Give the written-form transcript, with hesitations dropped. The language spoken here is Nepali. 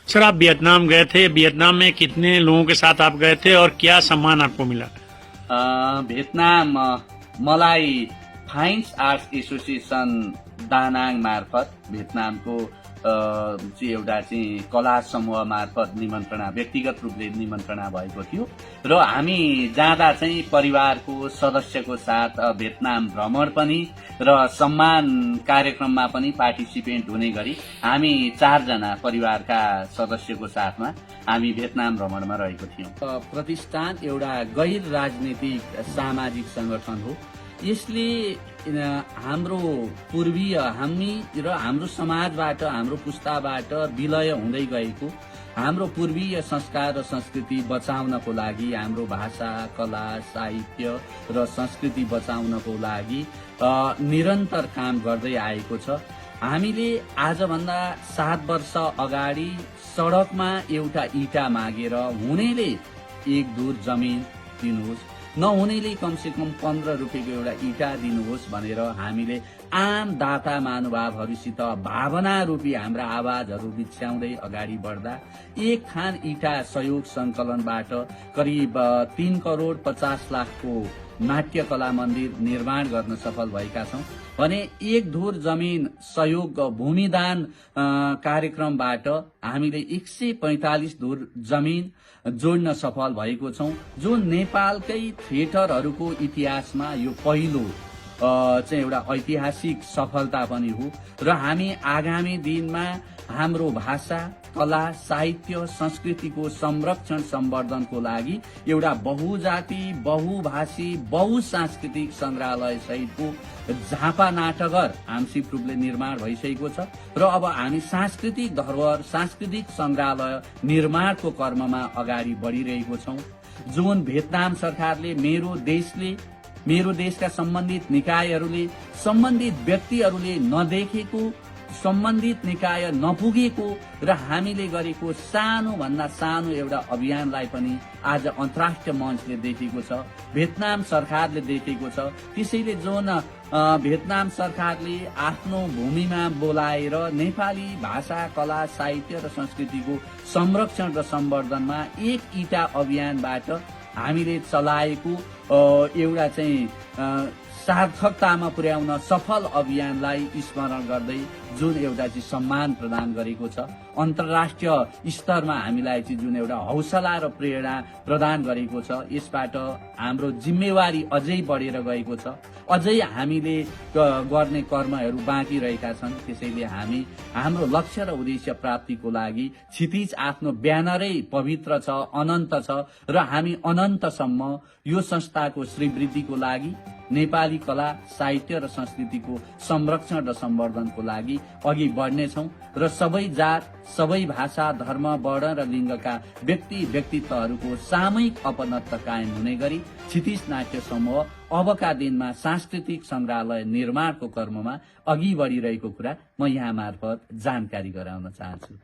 सर, आप वियतनाम गए थे। वियतनाम में कितने लोगों के साथ आप गए थे और क्या सम्मान आपको मिला? भियतनाम मलाई फाइन्स आर्ट्स एसोसिएसन दानाङ मार्फत भियतनामको चाहिँ एउटा चाहिँ कला समूह मार्फत निमन्त्रणा, व्यक्तिगत रूपले निमन्त्रणा भएको थियो र हामी जाँदा चाहिँ परिवारको सदस्यको साथ भियतनाम भ्रमण पनि र सम्मान कार्यक्रममा पनि पार्टिसिपेन्ट हुने गरी हामी 4 जना परिवारका सदस्यको साथमा हामी भियतनाम भ्रमणमा रहेको थियौं। प्रतिष्ठान एउटा गैर राजनीतिक सामाजिक संगठन हो। यसले हाम्रो पूर्वीय हामी र हाम्रो समाजबाट, हाम्रो पुस्ताबाट विलय हुँदै गएको हाम्रो पूर्वीय संस्कार र संस्कृति बचाउनको लागि, हाम्रो भाषा, कला, साहित्य र संस्कृति बचाउनको लागि निरन्तर काम गर्दै आएको छ। हामीले आजभन्दा 7 वर्ष अगाडि सडकमा एउटा इटा मागेर हुनेले 1 धुर जमिन दिनुहोस्, नहुनेले कमसे कम 15 रुपियाँको एउटा इटा दिनुहोस् भनेर हामीले आम दाता महानुभावहरूसित भावना रूपी हाम्रा आवाजहरू बिछ्याउँदै अगाडि बढ्दा 1 खान इटा सहयोग संकलनबाट करिब 3 करोड 50 लाखको नाट्य कला मन्दिर निर्माण गर्न सफल भएका छौं भने 1 धुर जमिन सहयोग भूमिदान कार्यक्रमबाट हामीले 145 धुर जमिन जोड्न सफल भएको छौं, जो नेपालकै थिएटरहरूको इतिहासमा यो पहिलो चाहिँ एउटा ऐतिहासिक सफलता पनि हो र हामी आगामी दिनमा हाम्रो भाषा, कला, साहित्य, संस्कृतिको संरक्षण सम्वर्धनको लागि एउटा बहुजाति, बहुभाषी, बहुसांस्कृतिक संग्रहालय सहितको झापा नाटघर आंशिक रूपले निर्माण भइसकेको छ र अब हामी सांस्कृतिक धरोहर, सांस्कृतिक संग्रहालय निर्माणको कर्ममा अगाडि बढिरहेको छौं। जुन भियतनाम सरकारले, मेरो देशका सम्बन्धित निकायहरूले, सम्बन्धित व्यक्तिहरूले नदेखेको, सम्बन्धित निकाय नपुगेको र हामीले गरेको सानो भन्दा सानो एउटा अभियानलाई पनि आज अन्तर्राष्ट्रिय मञ्चले देखेको छ, भियतनाम सरकारले देखेको छ। त्यसैले जुन भियतनाम सरकारले आफ्नो भूमिमा बोलाएर नेपाली भाषा, कला, साहित्य र संस्कृतिको संरक्षण र सम्वर्धनमा 1 इटा अभियानबाट हामीले चलाएको एउटा चाहिँ सार्थकतामा पुर्याउन सफल अभियानलाई स्मरण गर्दै जुन एउटा चाहिँ सम्मान प्रदान गरेको छ, अन्तर्राष्ट्रिय स्तरमा हामीलाई चाहिँ जुन एउटा हौसला र प्रेरणा प्रदान गरेको छ, यसबाट हाम्रो जिम्मेवारी अझै बढेर गएको छ। अझै हामीले गर्ने कर्महरू बाँकी रहेका छन्। त्यसैले हामी हाम्रो लक्ष्य र उद्देश्य प्राप्तिको लागि क्षितिज आफ्नो ब्यानरै पवित्र छ, अनन्त छ र हामी अनन्तसम्म यो संस्थाको श्रीवृद्धिको लागि, नेपाली कला, साहित्य र संस्कृतिको संरक्षण र सम्वर्धनको लागि अघि बढ्नेछौं र सबै जात, सबै भाषा, धर्म, वर्ण र लिङ्गका व्यक्तित्वहरूको सामूहिक अपनत्व कायम हुने गरी क्षितिज नाट्य समूह अबका दिनमा सांस्कृतिक संग्रहालय निर्माणको कर्ममा अघि बढिरहेको कुरा म यहाँ मार्फत जानकारी गराउन चाहन्छु।